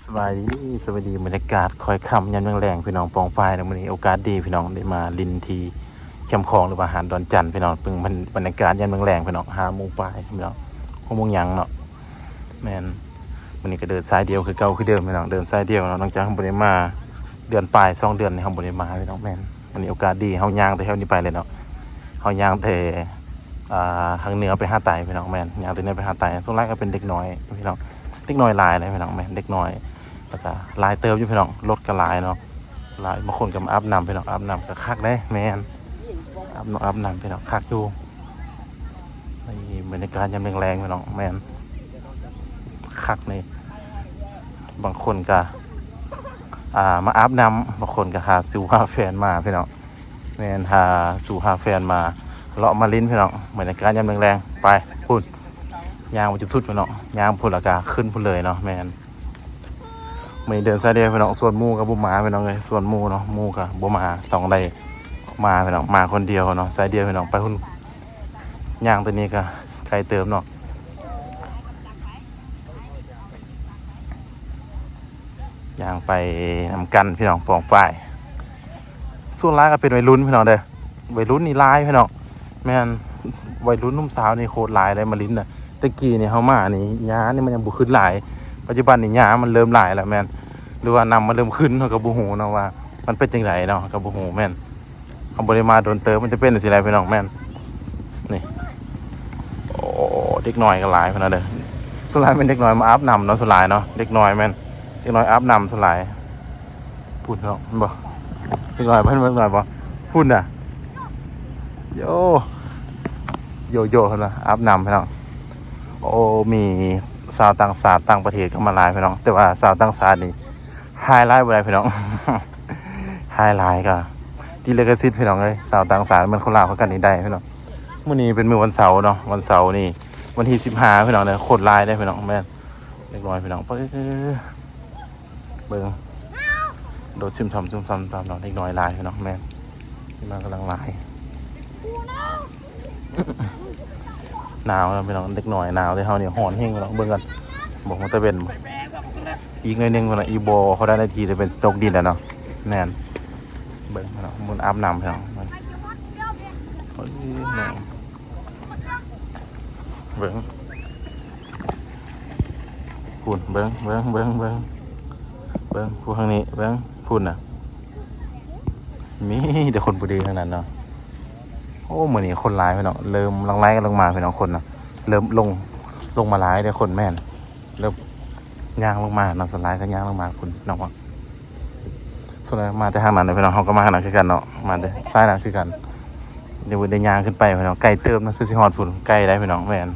ສະບາຍດີ ສະບາຍດີ ບັນຍາກາດຄ້ອຍຄ່ຳຍາມແລງໆ ພີ່ນ້ອງປ້ອງປາຍເນາະ. ມື້ນີ້ໂອກາດດີພີ່ນ້ອງ ໄດ້ມາຫຼິ້ນທີ່ແຄມຂອງ ຫຼືວ່າຫາດດອນຈັນພີ່ນ້ອງ. ເບິ່ງບັນ ບັນຍາກາດຍາມແລງໆ ພີ່ນ້ອງ ຫ້າໂມງປາຍພີ່ນ້ອງ ຫົກໂມງຫຍັງເນາະ. ແມ່ນ ມື້ນີ້ກໍເດີນສາຍດຽວຄືເກົ່າຄືເດີມພີ່ນ້ອງ ເດີນສາຍດຽວເນາະ ຫຼັງຈາກເຮົາບໍ່ໄດ້ມາເດືອນປາຍ ສອງເດືອນນີ້ ເຮົາບໍ່ໄດ້ມາພີ່ນ້ອງ. ແມ່ນ ມື້ນີ້ໂອກາດດີ ເຮົາຍ່າງແຕ່ແຖວນີ້ໄປເລີຍເນາະ ເຮົາຍ່າງແຕ່ ອ່າ ທາງເໜືອໄປຫາໃຕ້ພີ່ນ້ອງ. ແມ່ນ ຍ່າງແຕ່ເໜືອໄປຫາໃຕ້ ສ່ວນຫຼາຍກໍເປັນເດັກນ້ອຍພີ່ນ້ອງ ເດັກນ້ອຍຫຼາຍເລີຍພີ່ນ້ອງ. ແມ່ນ ເດັກນ້ອຍ ແລ້ວກໍຫຼາຍເຕີບຢູ່ພີ່ນ້ອງ ລົດກໍຫຼາຍເນາະ ຫຼາຍ ບາງຄົນກໍມາອາບນ້ຳພີ່ນ້ອງ ອາບນ້ຳກໍຄັກເດ້. ແມ່ນ ອາບນ້ຳ ອາບນ້ຳພີ່ນ້ອງ ຄັກຢູ່. ນີ້ບັນຍາກາດຍາມແລງໆ ພີ່ນ້ອງ ແມ່ນ ຄັກນີ້ ບາງຄົນກໍ ອ່າ ມາອາບນ້ຳ ບາງຄົນກໍຫາສູ່ຫາແຟນມາພີ່ນ້ອງ. ແມ່ນ ຫາສູ່ຫາແຟນມາເລາະມາຫຼິ້ນພີ່ນ້ອງ. ບັນຍາກາດຍາມແລງໆ ໄປພຸ້ນ ຍ່າງໄປຈົນສຸດພີ່ນ້ອງ ຍ່າງພຸ້ນແລ້ວກໍຂຶ້ນພຸ້ນເລີຍເນາະ. ແມ່ນ ມື້ນີ້ເດີນສາຍດຽວພີ່ນ້ອງ ສ່ວນໝູ່ກໍບໍ່ມາພີ່ນ້ອງເອີຍ ສ່ວນໝູ່ເນາະ ໝູ່ກໍບໍ່ມາ ຕ້ອງໄດ້ມາພີ່ນ້ອງ ມາຄົນດຽວເນາະ ສາຍດຽວພີ່ນ້ອງ. ໄປພຸ້ນ ຍ່າງແຕ່ນີ້ກໍໄກເຕີບເນາະ ຍ່າງໄປນຳກັນພີ່ນ້ອງປ້ອງປາຍ. ສ່ວນຫຼາຍກໍເປັນໄວລຸ້ນພີ່ນ້ອງເດີ ໄວລຸ້ນນີ້ຫຼາຍພີ່ນ້ອງ. ແມ່ນ ໄວລຸ້ນໜຸ່ມສາວນີ້ໂຄດຫຼາຍເລີຍມາຫຼິ້ນນະ. ແຕ່ກີ້ນີ້ເຮົາມານີ້ຫຍ້ານີ້ມັນຍັງບໍ່ຂຶ້ນຫຼາຍ ປັດຈຸບັນນີ້ຫຍ້າມັນເລີ່ມຫຼາຍແລ້ວ ແມ່ນ ຫຼືວ່ານ້ຳມັນເລີ່ມຂຶ້ນ ເຮົາກໍບໍ່ຮູ້ເນາະວ່າມັນເປັນຈັ່ງໃດເນາະ ເຮົາກໍບໍ່ຮູ້. ແມ່ນ ເຮົາບໍ່ໄດ້ມາດົນເຕີບ ມັນຈະເປັນຈັ່ງຊີ້ແຫຼະພີ່ນ້ອງ. ແມ່ນ ນີ້ ໂອ້ ເດັກນ້ອຍກໍຫຼາຍພຸ້ນນະເດີ ສ່ວນຫຼາຍແມ່ນເດັກນ້ອຍມາອາບນ້ຳເນາະ ສ່ວນຫຼາຍເນາະ ເດັກນ້ອຍ ແມ່ນ ເດັກນ້ອຍອາບນ້ຳສ່ວນຫຼາຍ. ພຸ້ນເນາະ ເຫັນບໍ່ ເດັກນ້ອຍ ເຫັນເດັກນ້ອຍບໍ່ ພຸ້ນນະ ໂຢ ໂຢໆ ເຫັນບໍ່ ອາບນ້ຳພີ່ນ້ອງ. ໂອ້ ມີຊາວຕ່າງຊາດຕ່າງປະເທດກໍມາຫຼາຍພີ່ນ້ອງ ແຕ່ວ່າຊາວຕ່າງຊາດນີ້ ຖ່າຍຫຼາຍບໍ່ໄດ້ພີ່ນ້ອງ ຖ່າຍຫຼາຍກໍຕິດລິຂະສິດພີ່ນ້ອງເອີຍ. ຊາວຕ່າງຊາດແມ່ນຄົນລາວຄືກັນນີ້ໄດ້ພີ່ນ້ອງ. ມື້ນີ້ເປັນມື້ວັນເສົາເນາະ ວັນເສົານີ້ ວັນທີສິບຫ້າພີ່ນ້ອງເດີ ຄົນຫຼາຍເດ້ພີ່ນ້ອງ. ແມ່ນ ເດັກນ້ອຍພີ່ນ້ອງ ເບິ່ງ ໂດດຊຶມຊຳຊຶມຊຳຕາມເນາະ ເດັກນ້ອຍຫຼາຍພີ່ນ້ອງ. ແມ່ນ ເດັກນ້ອຍກຳລັງຫຼາຍ ໜາວແລ້ວພີ່ນ້ອງ ເດັກນ້ອຍໜາວເດ້ ເຮົານີ້ຮ້ອນແຮງພີ່ນ້ອງ. ເບິ່ງກັນ ບໍ່ ມັນຕາເວັນ ອີກໜ້ອຍໜຶ່ງພຸ້ນນະ ອີກບໍ່ເທົ່າໃດນາທີ ຕາເວັນຊິຕົກດິນແລ້ວເນາະ. ແມ່ນ ເບິ່ງພີ່ນ້ອງ ມັນອາບນ້ຳພີ່ນ້ອງ ເບິ່ງ ເບິ່ງ ພຸ້ນ ເບິ່ງ ເບິ່ງ ເບິ່ງ ເບິ່ງ ເບິ່ງ ຜູ້ທາງນີ້ ເບິ່ງ ພຸ້ນນະ ມີແຕ່ຄົນຜູ້ດີທັງນັ້ນເນາະ. ໂອ້ ມື້ນີ້ຄົນຫຼາຍພີ່ນ້ອງ ເລີ່ມຫຼັ່ງໄຫຼກັນລົງມາພີ່ນ້ອງ ຄົນນະ ເລີ່ມລົງ ລົງມາຫຼາຍເດ້ຄົນ. ແມ່ນ ເລີ່ມຍ່າງລົງມາເນາະ ສ່ວນຫຼາຍກໍຍ່າງລົງມາພຸ້ນເນາະ. ສ່ວນຫຼາຍມາແຕ່ທາງນັ້ນເດ້ພີ່ນ້ອງ ເຮົາກໍມາທາງນັ້ນຄືກັນເນາະ ມາແຕ່ສາຍນັ້ນຄືກັນ. ດຽວໄດ້ຍ່າງຂຶ້ນໄປພີ່ນ້ອງ ໄກເຕີບເນາະ ຊິຮອດພຸ້ນ ໄກໄດ໋ພີ່ນ້ອງ. ແມ່ນ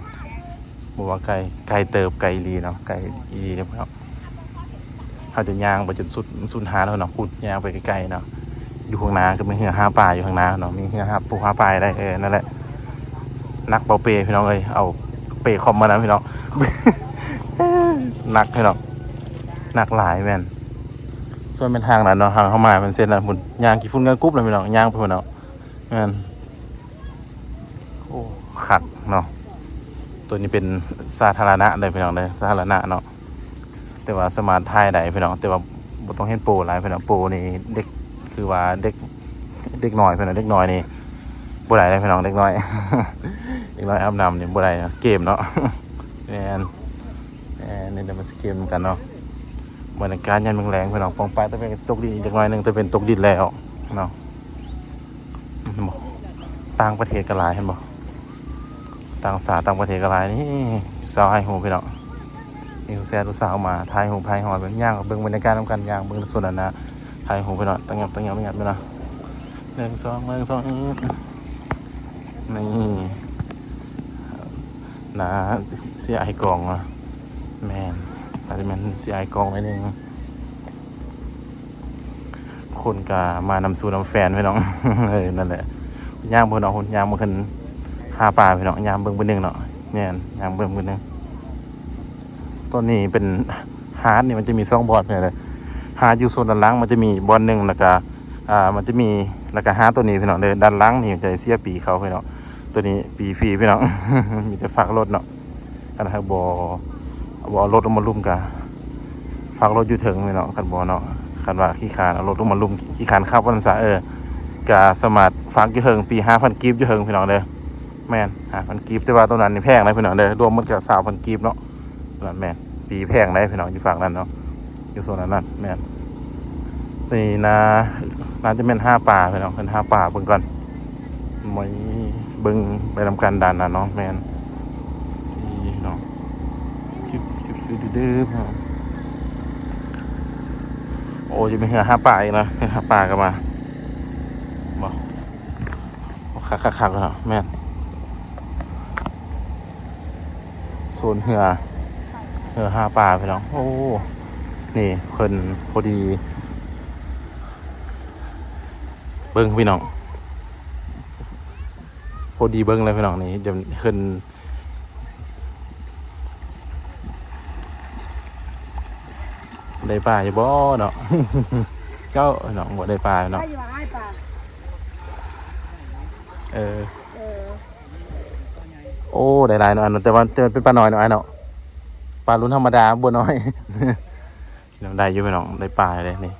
ບໍ່ວ່າໄກ ໄກເຕີບ ໄກອີ່ຫຼີເນາະ ໄກອີ່ຫຼີເດ້ພີ່ນ້ອງ. ເຮົາຈະຍ່າງໄປຈົນສຸດ ສຸດຫາດແລ້ວເນາະ ພຸ້ນ ຍ່າງໄປໄກໆເນາະ. ຢູ່ຂ້າງໜ້າກໍມີເຮືອຫາປາຢູ່ຂ້າງໜ້າເນາະ ມີເຮືອຫາປູຫາປາໄດ້. ເອີ ນັ້ນແຫຼະ ໜັກເບົາເປພີ່ນ້ອງເອີຍ ເອົາເປຄອມມານຳພີ່ນ້ອງ ໜັກພີ່ນ້ອງ ໜັກຫຼາຍ. ແມ່ນ ສ່ວນແມ່ນທາງນັ້ນເນາະ ທາງເຮົາມາແມ່ນເສັ້ນນັ້ນພຸ້ນ ຍ່າງຂີ້ຝຸ່ນກັນກຸບເລີຍພີ່ນ້ອງ ຍ່າງໄປພຸ້ນເນາະ. ແມ່ນ ໂອ້ ຄັກເນາະ ໂຕນີ້ເປັນສາທາລະນະເດີພີ່ນ້ອງເດີ ສາທາລະນະເນາະ. ແຕ່ວ່າສາມາດຖ່າຍໄດ້ພີ່ນ້ອງ ແຕ່ວ່າບໍ່ຕ້ອງເຫັນໂປຫຼາຍພີ່ນ້ອງ ໂປນີ້ເດັກ ຄືວ່າເດັກ ເດັກນ້ອຍພີ່ນ້ອງ ເດັກນ້ອຍນີ້ບໍ່ໄດ້ເດ້ພີ່ນ້ອງ ເດັກນ້ອຍ ເດັກນ້ອຍອາບນ້ຳນີ້ບໍ່ໄດ້ນະ ເກມເນາະ. ແມ່ນ ແມ່ນ ນີ້ແຫຼະ ມັນຊິເກມນຳກັນເນາະ. ບັນຍາກາດຍາມແລງໆ ພີ່ນ້ອງ ປ້ອງປາຍຕາເວັນກໍຊິຕົກດິນອີກຈັກໜ້ອຍໜຶ່ງ ຕາເວັນຕົກດິນແລ້ວເນາະ. ເຫັນບໍ່ ຕ່າງປະເທດກໍຫຼາຍ ເຫັນບໍ່ ຕ່າງຊາດຕ່າງປະເທດກໍຫຼາຍ. ນີ້ສາວຖ່າຍຮູບພີ່ນ້ອງ ມີຜູ້ແຊດຜູ້ສາວມາຖ່າຍຮູບຖ່າຍຮອດ ເບິ່ງ ຍ່າງເບິ່ງບັນຍາກາດນຳກັນ ຍ່າງເບິ່ງໂຊນນັ້ນນະ ຖ່າຍຮູບພີ່ນ້ອງ ຕັ້ງຫຍັບຕັ້ງຫຍັບຕັ້ງຫຍັບຢູ່ນະ. ໜຶ່ງ ສອງ ໜຶ່ງ ສອງ ນີ້ ໜ້າເສຍອາຍກ້ອງເນາະ. ແມ່ນ ອາດຈະແມ່ນເສຍອາຍກ້ອງໜ້ອຍໜຶ່ງ. ຄົນກະມານຳຊູນຳແຟນພີ່ນ້ອງ ເອີ ນັ້ນແຫຼະ ຍ່າງເບິ່ງເນາະ ພຸ້ນ ຍ່າງເບິ່ງຂຶ້ນຫາປາພີ່ນ້ອງ ຍ່າງເບິ່ງບຶດໜຶ່ງເນາະ. ແມ່ນ ຍ່າງເບິ່ງບຶດໜຶ່ງ. ຕອນນີ້ເປັນ ຫາດນີ້ມັນຈະມີສອງບ່ອນພີ່ນ້ອງເດີ ຫາດຢູ່ໂຊນດ້ານຫຼັງມັນຈະມີບ່ອນໜຶ່ງ ແລ້ວກະ ອ່າ ມັນຈະມີ ແລ້ວກະຫາດໂຕນີ້ພີ່ນ້ອງເດີ ດ້ານຫຼັງນີ້ຈະເສຍປີ້ເຂົ້າພີ່ນ້ອງ ໂຕນີ້ປີ້ຟຣີພີ່ນ້ອງ ມີແຕ່ຝາກລົດເນາະ. ຄັນຫາກບໍ່ ບໍ່ເອົາລົດລົງມາລຸ່ມກະ ຝາກລົດຢູ່ເທິງພີ່ນ້ອງ ຄັນບໍ່ເນາະ ຄັນວ່າຂີ້ຄ້ານເອົາລົດລົງມາລຸ່ມ ຂີ້ຄ້ານຂັບວ່າຊັ້ນຊະ ເອີ ກະສາມາດຝາກຢູ່ເທິງ ປີ້ຫ້າພັນກີບຢູ່ເທິງພີ່ນ້ອງເດີ. ແມ່ນ ຫ້າພັນກີບ ແຕ່ວ່າໂຕນັ້ນນີ້ແພງນະພີ່ນ້ອງເດີ ລວມໝົດກະຊາວພັນກີບເນາະ. ນັ້ນແມ່ນ ປີ້ແພງໃດພີ່ນ້ອງ ຢູ່ຝັ່ງນັ້ນເນາະ ຢູ່ໂຊນນັ້ນ ນັ້ນແມ່ນ. ນີ້ນາ ໜ້າຈະແມ່ນຫາປາພີ່ນ້ອງ ເພິ່ນຫາປາເບິ່ງກ່ອນ ມາເບິ່ງໄປນຳກັນດ້ານນັ້ນເນາະ. ແມ່ນ ນີ້ເນາະ ຄລິບ ຄລິບຊື້ດື້ໆ ໂອ້ ຈະມີເຮືອຫາປາອີກເນາະ ເຮືອຫາປາກໍມາ ບໍ່ ຄັກໆໆເນາະ. ແມ່ນ ໂຊນເຮືອ ເຮືອຫາປາພີ່ນ້ອງ. ໂອ້ ນີ້ເພິ່ນພໍດີເບິ່ງພີ່ນ້ອງ ພໍດີເບິ່ງເລີຍພີ່ນ້ອງ. ນີ້ດຽວເພິ່ນ ໄດ້ປາຢູ່ບໍ່ເນາະ ເຈົ້າເນາະ ບໍ່ໄດ້ປາເນາະ. ເອີ ເອີ ໂອ້ ໄດ້ຫຼາຍເນາະ ອັນນັ້ນ ແຕ່ວ່າ ແຕ່ເປັນປານ້ອຍເນາະ ອ້າຍເນາະ ປາລຸ້ນທຳມະດາ ບໍ່ນ້ອຍ. ໄດ້ຢູ່ພີ່ນ້ອງ ໄດ້ປາເດ້ນີ້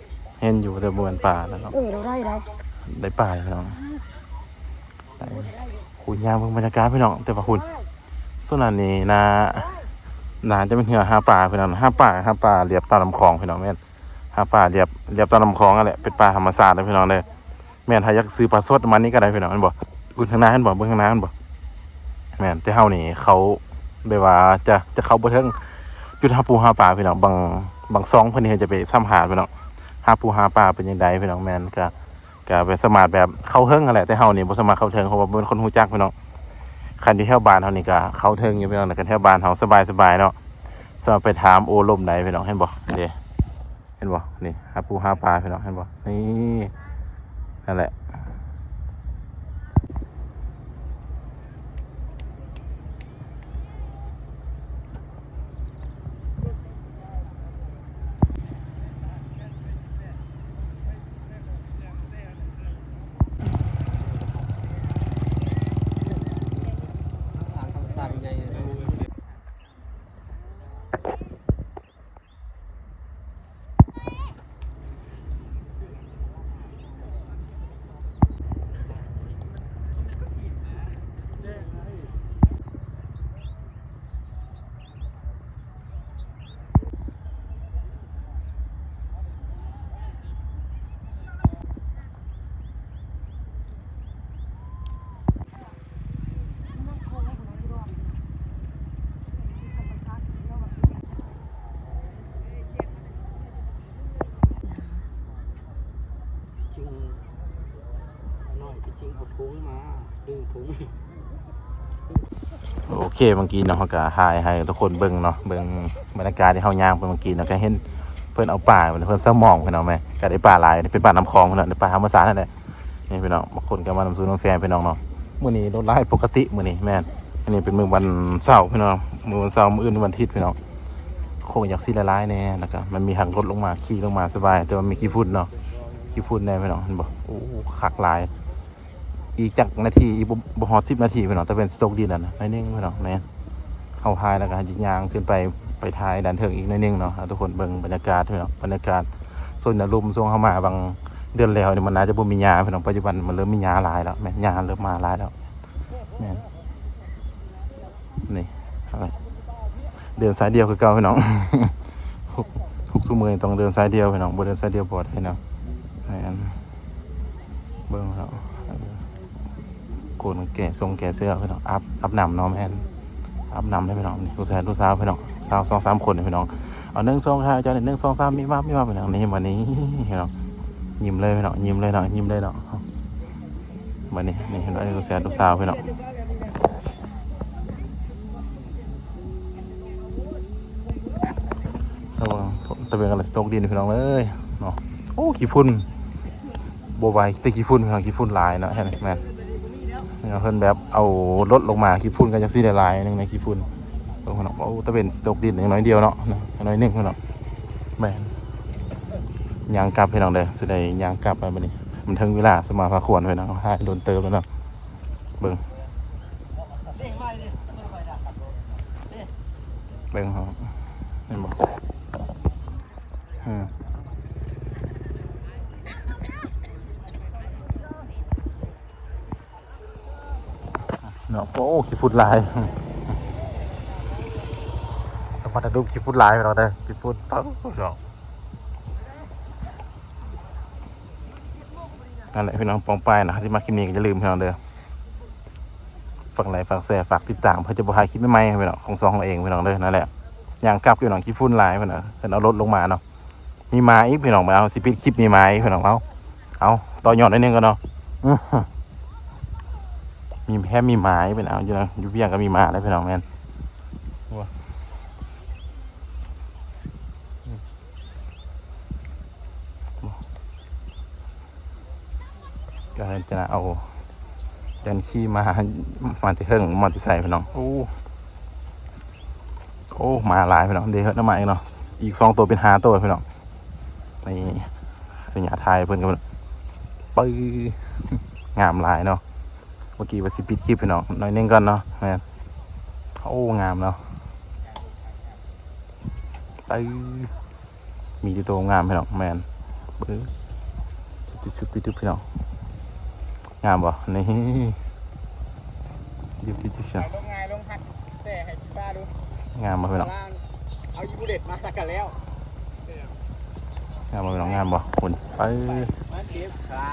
ເຫັນຢູ່ ແຕ່ບໍ່ແມ່ນປານະເນາະ. ເອີ ເຮົາໄດ້ ໄດ້ ໄດ້ປາພີ່ນ້ອງ. ໂອ້ ຍ່າງເບິ່ງບັນຍາກາດພີ່ນ້ອງ ແຕ່ວ່າພຸ້ນ ໂຊນນັ້ນນີ້ໜ້າ ໜ້າຈະເປັນເຮືອຫາປາພີ່ນ້ອງ ຫາປາ ຫາປາລຽບຕາມລຳຄອງພີ່ນ້ອງ. ແມ່ນ ຫາປາລຽບ ລຽບຕາມລຳຄອງນັ້ນແຫຼະ ເປັນປ່າທຳມະຊາດເດີພີ່ນ້ອງເດີ. ແມ່ນ ຖ້າຢາກຊື້ປາສົດມານີ້ກໍໄດ້ພີ່ນ້ອງ ເຫັນບໍ່ ເບິ່ງທາງໜ້າເຫັນບໍ່ ເບິ່ງທາງໜ້າເຫັນບໍ່. ແມ່ນ ແຕ່ເຮົານີ້ເຂົ້າ ແບບວ່າຈະ ຈະເຂົ້າບໍ່ເຖິງຈຸດຫາປູຫາປາພີ່ນ້ອງ. ບາງ ບາງຊ່ອງເພິ່ນນີ້ຈະໄປສຳພາດພີ່ນ້ອງ ຫາປູຫາປາເປັນຈັ່ງໃດພີ່ນ້ອງ. ແມ່ນ ກະ ກະໄປສາມາດແບບເຂົ້າເຖິງຫັ້ນແຫຼະ ແຕ່ເຮົານີ້ບໍ່ສາມາດເຂົ້າເຖິງ ເພາະວ່າບໍ່ແມ່ນຄົນຮູ້ຈັກພີ່ນ້ອງ. ຄັນຢູ່ແຖວບ້ານເຮົານີ້ກະເຂົ້າເຖິງຢູ່ພີ່ນ້ອງ ແຕ່ຄັນແຖວບ້ານເຮົາສະບາຍໆເນາະ. ສາມາດໄປຖາມໂອ້ລົມໄດ້ພີ່ນ້ອງ ເຫັນບໍ່ ເດ້ ເຫັນບໍ່ ນີ້ ຫາປູຫາປາພີ່ນ້ອງ ເຫັນບໍ່ ນີ້ ນັ້ນແຫຼະ. ໂອເຄ ເມື່ອກີ້ເນາະ ເຮົາກະຖ່າຍໃຫ້ທຸກຄົນເບິ່ງເນາະ ເບິ່ງບັນຍາກາດທີ່ເຮົາຍ່າງໄປເມື່ອກີ້ເນາະ ກະເຫັນເພິ່ນເອົາປາ ເພິ່ນສະໝອງເນາະ ແມ່ນ ກະໄດ້ປາຫຼາຍ ເປັນປານ້ຳຂອງເນາະ ໄດ້ປາທຳມະຊາດຫັ້ນແຫຼະ. ນີ້ພີ່ນ້ອງ ບາງຄົນກໍມານຳສູ່ນຳແຟນພີ່ນ້ອງເນາະ. ມື້ນີ້ລົດຫຼາຍປົກກະຕິມື້ນີ້ ແມ່ນ ອັນນີ້ເປັນມື້ວັນເສົາພີ່ນ້ອງ ມື້ວັນເສົາ ມື້ອື່ນວັນທິດພີ່ນ້ອງ. ຄົງຢາກຊິຫຼາຍໆແດ່ ແລ້ວກໍມັນມີທາງລົດລົງມາ ຂີ່ລົງມາສະບາຍ ແຕ່ວ່າມີຂີ້ຝຸ່ນເນາະ ຂີ້ຝຸ່ນແດ່ພີ່ນ້ອງ ເຫັນບໍ່. ໂອ້ ຄັກຫຼາຍ. ອີກຈັກນາທີ ອີກບໍ່ ບໍ່ຮອດສິບນາທີພີ່ນ້ອງ ຕາເວັນຊິຕົກດິນແລ້ວນະ ໜ້ອຍໜຶ່ງພີ່ນ້ອງ. ແມ່ນ ເຮົາຖ່າຍແລ້ວກໍຈະຍ່າງຂຶ້ນໄປ ໄປຖ່າຍດ້ານເທິງອີກໜ້ອຍໜຶ່ງເນາະ ໃຫ້ທຸກຄົນເບິ່ງບັນຍາກາດພີ່ນ້ອງ. ບັນຍາກາດ ໂຊນນາລົມ ຊ່ວງເຮົາມາບາງເດືອນແລ້ວນີ້ ມັນໜ້າຈະບໍ່ມີຫຍ້າພີ່ນ້ອງ ປັດຈຸບັນມັນເລີ່ມມີຫຍ້າຫຼາຍແລ້ວ ແມ່ນ ຫຍ້າເລີ່ມມາຫຼາຍແລ້ວ ແມ່ນ. ນີ້ ເດີນສາຍດຽວຄືເກົ່າພີ່ນ້ອງ ທຸກ ທຸກຊຸມື້ນີ້ຕ້ອງເດີນສາຍດຽວພີ່ນ້ອງ ບໍ່ເດີນສາຍດຽວບໍ່ໄດ້ພີ່ນ້ອງ. ແມ່ນ ເບິ່ງເນາະ ໂກນແກ້ຊົງແກ້ເສື້ອພີ່ນ້ອງ ອາບ ອາບນ້ຳເນາະ. ແມ່ນ ອາບນ້ຳເດ້ພີ່ນ້ອງ ນີ້ ລູກຊາຍ ລູກສາວພີ່ນ້ອງ ສາວສອງສາມຄົນນີ້ພີ່ນ້ອງ. ເອົາ ໜຶ່ງ ສອງ ຖ່າຍເຈົ້ານີ້ ໜຶ່ງ ສອງ ສາມ ມີບ ມີບ ພີ່ນ້ອງ. ນີ້ ມານີ້ພີ່ນ້ອງ ຍິ້ມເລີຍພີ່ນ້ອງ ຍິ້ມເລີຍເນາະ ຍິ້ມເລີຍເນາະ. ບັດນີ້ ນີ້ເຫັນບໍ່ ອັນນີ້ກໍແຊດລູກສາວພີ່ນ້ອງ. ແຕ່ວ່າຕາເວັນກຳລັງຊິຕົກດິນພີ່ນ້ອງເອີຍເນາະ. ໂອ້ ຂີ້ຝຸ່ນ ບໍ່ໄຫວ ແຕ່ຂີ້ຝຸ່ນພີ່ນ້ອງ ຂີ້ຝຸ່ນຫຼາຍເນາະ. ເຫັນແມ່ນ ເພິ່ນແບບເອົາລົດລົງມາ ຂີ້ຝຸ່ນກໍຈັກຊິຫຼາຍໆໜຶ່ງໃນຂີ້ຝຸ່ນ. ເບິ່ງພີ່ນ້ອງ ໂອ້ ຕາເວັນຊິຕົກດິນຫຍັງໜ້ອຍດຽວເນາະ ໜ້ອຍໜຶ່ງພີ່ນ້ອງ. ແມ່ນ ຍ່າງກັບພີ່ນ້ອງເດີ ຊິໄດ້ຍ່າງກັບແລ້ວບັດນີ້ ມັນເຖິງເວລາສົມມາພາຄວນພີ່ນ້ອງ ເຮົາຖ່າຍດົນເຕີບແລ້ວເນາະ. ເບິ່ງ ເບິ່ງເຮົາ ເຫັນບໍ່? ໂອ້ ຂີ້ຝຸ່ນຫຼາຍ ຕ້ອງມາຖ່າຍຮູບຂີ້ຝຸ່ນຫຼາຍພີ່ນ້ອງເດີ ຂີ້ຝຸ່ນ ເອີ ພີ່ນ້ອງ ນັ້ນແຫຼະພີ່ນ້ອງ ປອງປາຍນະ ທີ່ມັກຄລິບນີ້ກໍຢ່າລືມພີ່ນ້ອງເດີ ຝາກໄລ ຝາກແຊ ຝາກຕິດຕາມ ເພື່ອຈະບໍ່ພາດຄລິບໃໝ່ໆ ພີ່ນ້ອງ ຂອງຊ່ອງເຮົາເອງພີ່ນ້ອງເດີ ນັ້ນແຫຼະ ຍ່າງກັບພີ່ນ້ອງ ຂີ້ຝຸ່ນຫຼາຍ ເພິ່ນເອົາລົດລົງມາເນາະ. ມີໝາອີກພີ່ນ້ອງ ເອົາ ຊິປິດຄລິບມີໝາອີກພີ່ນ້ອງ ເອົາ ເອົາ ຕໍ່ຍອດໜ້ອຍໜຶ່ງກ່ອນເນາະ ອື ມີແຮມມີໝາອີກພີ່ນ້ອງ ຢູ່ນະ ຢູ່ວຽງກໍມີໝາແລ້ວພີ່ນ້ອງ ແມ່ນ ກໍຈະເອົາ ຈັນຂີ່ມາ ມາແຕ່ເທິງ ມາແຕ່ໃສພີ່ນ້ອງ ໂອ້ ໂອ້ ໝາຫຼາຍພີ່ນ້ອງ ເດ ເຮີດນ້ຳໝາອີກເນາະ ອີກສອງໂຕເປັນຫ້າໂຕພີ່ນ້ອງ ນີ້ ອະນຸຍາດຖ່າຍເພິ່ນກໍ ປຶ້ ງາມຫຼາຍເນາະ ເມື່ອກີ້ວ່າຊິປິດຄລິບພີ່ນ້ອງ ໜ້ອຍໜຶ່ງກ່ອນເນາະ ແມ່ນ ໂອ້ ງາມເນາະ ປຶ້ ມີແຕ່ໂຕງາມພີ່ນ້ອງ ແມ່ນ ເບິ່ງ ຈຸບໆໆໆ ພີ່ນ້ອງ ງາມບໍ່ ນີ້ ຈຸບໆໆ ໄປລົງງ່າຍລົງຄັກ ແຕ່ໃຫ້ພີ່ປ້າດູ ງາມບໍ່ພີ່ນ້ອງ ເອົາອີບູເລັດມາແລ້ວກໍແລ້ວ ງາມບໍ່ພີ່ນ້ອງ ງາມບໍ່ ພຸ້ນ ໄປ ມັນເຈັບຂາ